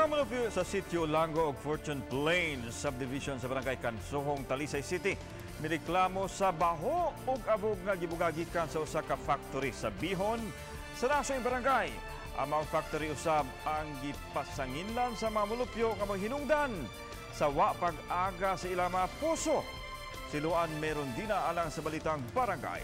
Mga mulupyo sa Sitio Lango ug Fortune Plain Subdivision sa Barangay Kansuhong, Talisay City, mireklamo sa baho ug abog nga gibuga gikan sa usa ka factory sa bihon sa nasong barangay. Ang mga factory usab ang gipasanginlan sa mga mulupyo nga mohinungdan sa wa pag-aga sa ilang mga puso. Si Luan Merondina alang sa Balitang Barangay.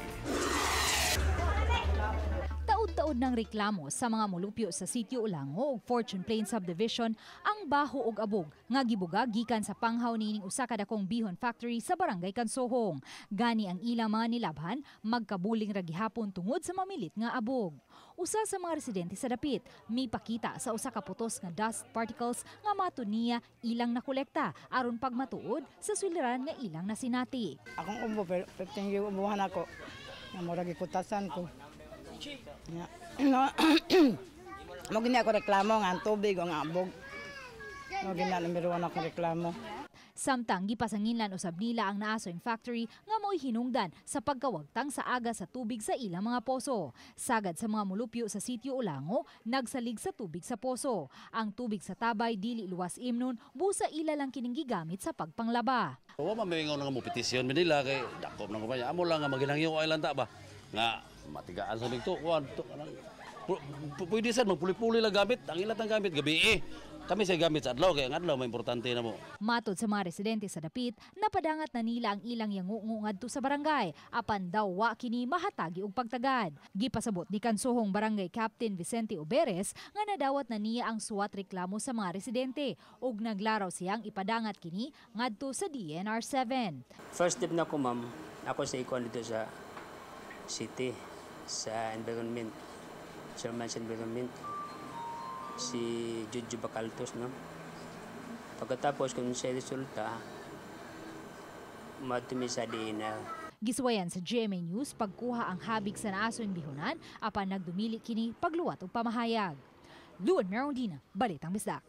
Taud-taud ng reklamo sa mga mulupyo sa Sitio Ulango ug Fortune Plain Subdivision ang baho ug abog nga gibuga gikan sa panghaw niining usa ka dakong bihon factory sa Barangay Kansuhong. Gani ang ilang mga nilabhan, magkabuling ra gihapon tungod sa mamilit nga abog. Usa sa mga residente sa dapit mipakita sa usa ka putos nga dust particles nga matud niya ilang nakolekta aron pagmatuod sa suliran nga ilang nasinati. Akong ubo, pero 15 years ubuhan ako. Nga murag ikutasan ko. Ya. No. Mo gini ako reklamo nga ang tubig o nga abog. Mo gina number one akong reklamo. Samtang gipasanginlan usab nila ang naasoing factory nga mo'y hinungdan sa pagkawagtang sa aga sa tubig sa ilang mga poso. Sagad sa mga mulupyo sa Sitio Ulango, nagsalig sa tubig sa poso. Ang tubig sa tabay dili luwas imnon, busa ila lang kining gigamit sa pagpanglaba. Wa man mingon nga mo petisyon mi nila kay dako man kumpanya. Amo lang nga maginangyo ay lang ta ba nga matigaan sa nigto kuan to kanang pwede sad magpuli-puli lang gamit ang ilatang gamit gabi eh. Kami sa gamit sa adlaw kay ang adlaw may importante na mo. Matod sa mga residente sa dapit, napadangat na nila ang ilang yangungo ngadto sa barangay apan daw wa kini mahatagi og pagtagad. Gipasabot ni Kansuhong Barangay Captain Vicente Oberes nga nadawat na niya ang suwat reklamo sa mga residente ug naglaraw siyang ipadangat kini ngadto sa DENR 7. First step na ko, ma'am, ako sa ikuan dito sa city, sa environment, chairman sa environment, si Jojo Bacaltos, no? Pagkatapos, kung siya resulta, madumi sa DENR. Gisuwayan sa GMA News pagkuha ang habig sa naasoing bihonan apan nagdumili kini pagluwat og pamahayag. Luan Merondina, Balitang Bisdak.